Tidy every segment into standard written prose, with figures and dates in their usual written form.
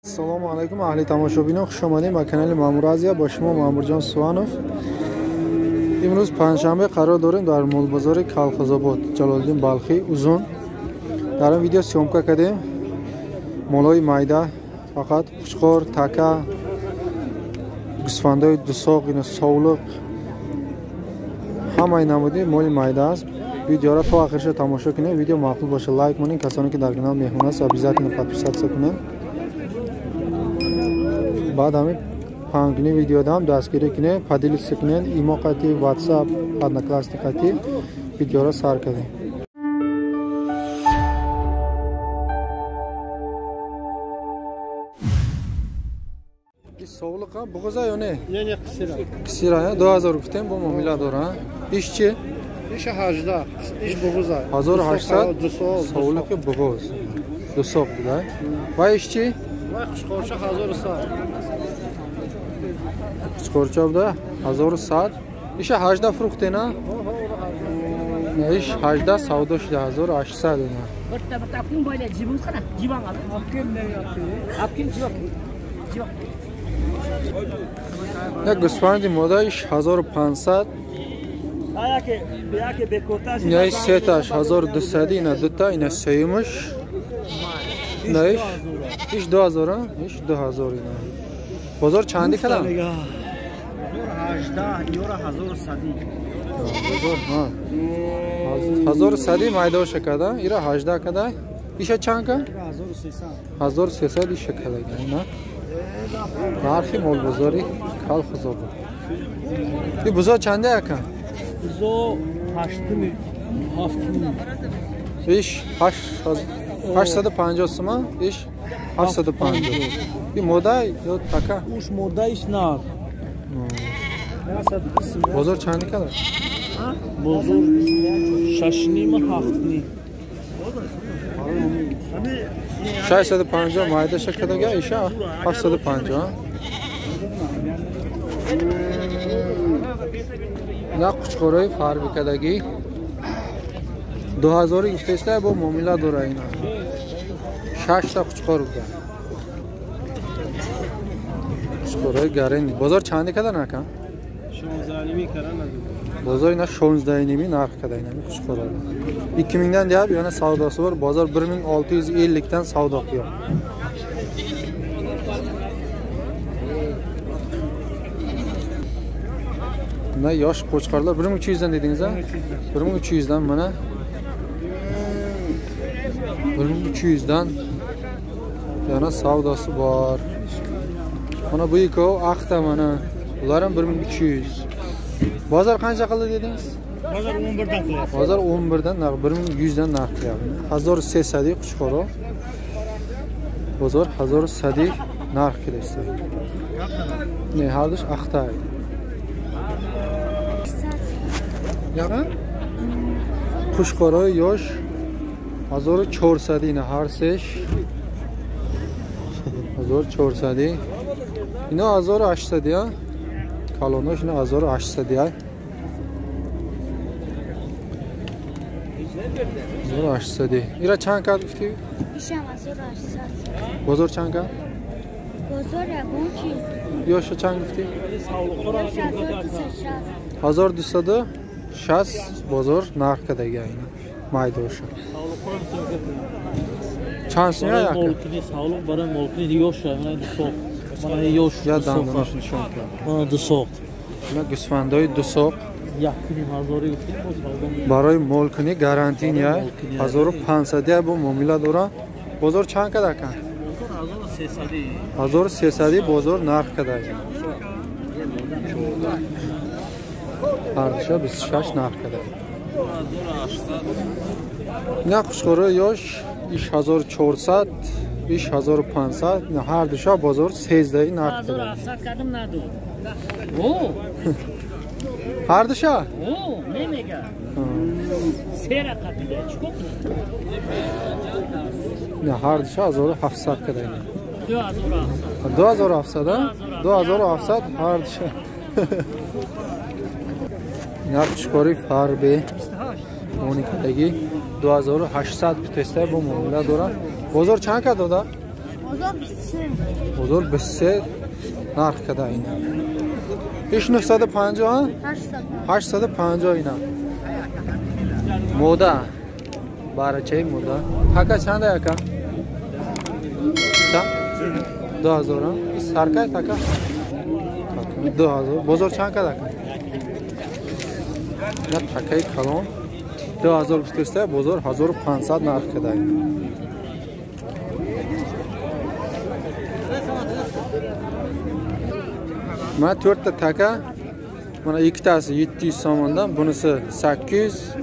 Ассалому алайкум аҳли тамошобинон, хуш омадем ба канали Маъмур Азия. Бо шумо Маъмурҷон Суванов. Имрӯз панҷшанбе қарор дорем дар молбозори Калхозобод, Ҷалолиддин Балхӣ, Узун. Дар ин видео съёмка кардем молҳои майда, фақат қучқор, така, гӯсфандои дусоқ, ина совлиқ, ҳамаи намуди моли майда аст. Видеоро то охирша тамошо кунед. Видео маъқул боша лайк монед. Касоне ки дар канал меҳмон аст, обязательно подписаться кунед. Баъд ҳамин пангни видеода ҳам дастгирӣ кунед, поделиться кунед, имо қати, WhatsApp, Одноклассник қати. Видеоро сар кардем. Совлиқа буғуза ё не? Не, қисира. Қисира, 2000 гуфтем, бо муомила дора. Иш чи? Иш 18, иш буғуза. 1800 совлиқи буғуз. Дусоқ буда. Ва иш чи? Ва қушқорча 1100. Қушқорча буда 1100. Иша 18 фурӯхтена? Не, иш 18 савдо шуда 1800 ина. Бірта бірта апкин бойла жибimiz qara, jibon qara. Апкин не yaptı? Апкин jibon. Jibon. Як гӯсфанди мода иш 1500. Ина иш сеташ 1200, ина дута, ина сеюмаш. Ина иш иш 2000, иш 2000 ина. Бозор чанди кардам? 18 ёра 1100. Бозор, ҳа. 1100 майдоша када, ира 18 када. Иша чанд ка? 1300. 1300 иша када ина. Нархи молбозори Калхозобод. И бузо чанде ака? Бузо 8 7. Иш 850 сума, иш 750. И мода ё така? Уш мода иш нар. Бозор чанде када? Бозор 6.5 7.5. 650 майда шакадага, иша 750. На қучқорои фарбикадагӣ 2000 гуфтеста, бо муомила дора ина. 6 та қучқор буда. Қучқорои гарен. Бозор чанде када нака? 16.5 кара надо. Бозор ина 16.5 нарх када ина қучқоро. 2000 dan deyap yana savdosi bor. Bozor 1650 dan savdo qilyapti. Mana yosh qo'chqorlar 1300 dan dedingiz a? 1300 dan mana. 1300 dan yana savdosi bor. Mana bu ikkovi aqta mana. Ular ham 1300. Bozor qancha qildi dedingiz? Bozor 11 dan qilyapti. Bozor 11 dan narx, 1100 dan narx qilyapti. 1300 quchqoro. Bozor 1100 narx kelasdi. Ne, hardush aqta. Yaqa? Qushqoro yosh 1400 ina har sesh. 1400. Ina 1800 ya. Kalonosh ina 1800 ya. 1800. Ира чанд кад гуфтӣ? Ишам 1800. Бозор чанд кад? Бозор ягон чиз. Ёша чанд гуфтӣ? 1260 бозор нарх кадаги ина. Майдоша. Чанд сум яка? Молкини савлуқ барои молкини ёша, мана дусоқ. Мана ёш. Я дандонаш нишон кард. Мана дусоқ. Ина гӯсфандои дусоқ. Барои молкунӣ гарантиния 1500 бо муомила дора. Бозор чанд када ака? 1300 бозор нарх када. Ҳардуша 26 нарх када. Ина қушқори ёш иш 1400, иш 1500, ҳардуша бозор 13 нарх када. 1700 кардам надод. Ҳардуша? О, не мега. Сера қапида, чӣ кунам? Не, ҳардуша 1700 када ина. 2700. 2700, а? 2700 ҳардуша. Ина қушқори фарбе. Моникадаги 2800 путеста бо муомила дора. Бозор чанд кад дода? Бозор 23. Бозор 23 нарх када ина. Иш 950 850 ина. Мода. Барачаи мода. Така чанда яка? Чанд? 2000. Ис саркай така? 2000. Бозор чанд када? Ина такаи калон 2023, бозор 1500 нарх када. Mana 4 ta taka, mana ikkitasi 700 so'mdan, bunisi 800,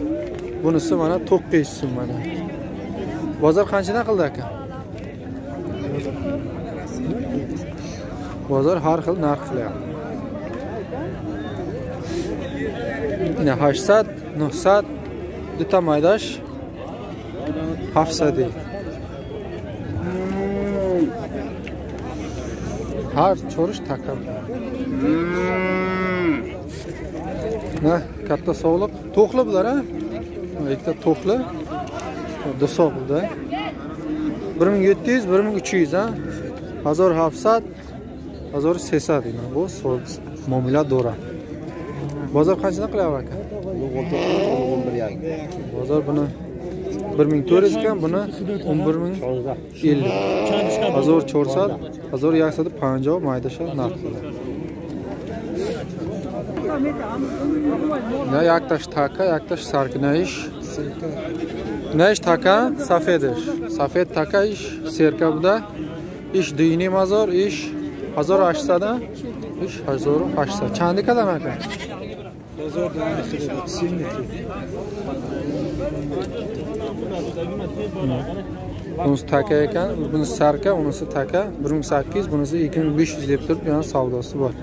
bunisi mana 900 so'm mana. Bozor qanchadan qildi aka? Bozor har xil narx qilyapti. Ina 800, 900, duta maydash 700. Har chorish taka. Na katta sovliq, to'qli bular ha? Ikkita to'qli. Dusoq bular. 1700, 1300 ha? 1700, 1300 ina bu muomala dora. Bozor qanchadan qilyapti aka? Bozor buni 1400 ekan, buni 11050. 1400, 1150 maydasha narx qiladi. Na yaktash taka, yaktash sarkinayish. Naish taka safedish. Safed taka ish serka buda. Ish 2.5 hazor, ish 1800, ish 1800. Chandi kadam aka? Bunisi taka ekan, bunisi sarka, unisi taka 1800, bunisi 2500 deb turib, yana savdosi bor.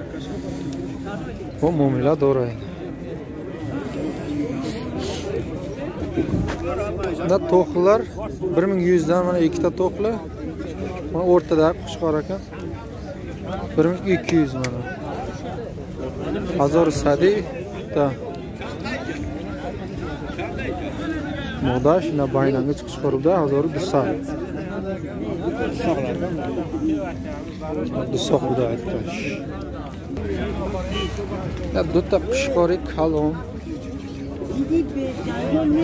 Bu muomala to'g'ri. Bunda to'qlilar 1100 dan mana ikkita to'qli. Mana o'rtada qo'chqor ekan. 1200 mana. 1100 ta. Modash na baynangich qo'chqorda 1200. Dusoq buda aytash. Ya duta qo'chqori kalon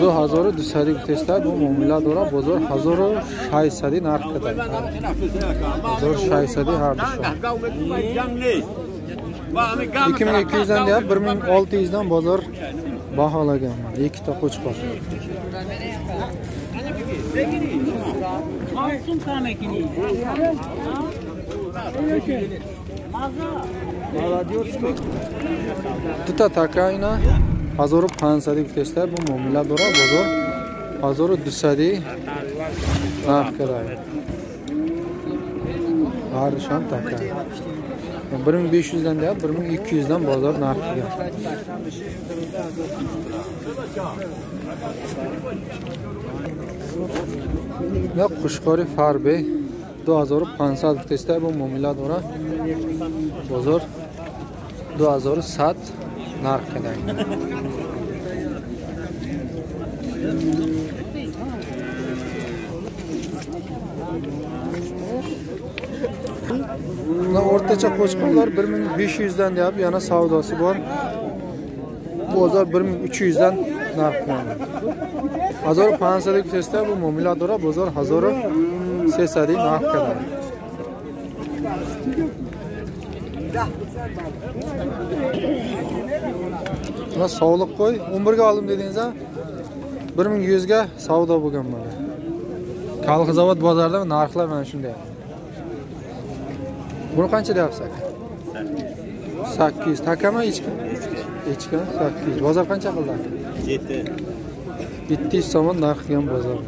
2200 gutesta bu muomala dora bozor 1600 narx kada. 1600 har dusho. 2200 dan deyap 1600 dan bozor baholagan mana ikkita qo'chqor. Duta taka ina 1500 gutesta bu muomala dora bozor 1200 narx kada. Har dushan taka. 1500 dan deyap 1200 dan bozor narx qilgan. Ya qo'chqori farbe 2500 gutesta bu muomala dora bozor 2100 narx qilgan. O'rtacha qo'chqorlar 1500 dan deyap yana savdosi bor. Bozor 1300 dan narx qilinadi. 1500 gutesta bu muomala dora bozor 1300 narx qiladi. Mana sovliq qo'y 11 ga oldim dedingiz ha? 1100 ga savdo bo'lgan mana. Kolxozobod bozorida narxlar mana shunday. Buni qancha deyapsiz aka? 800. Takami echki? Echki 800. Bozor qancha qildi aka? 7. 700 so'm narx qilgan bozor.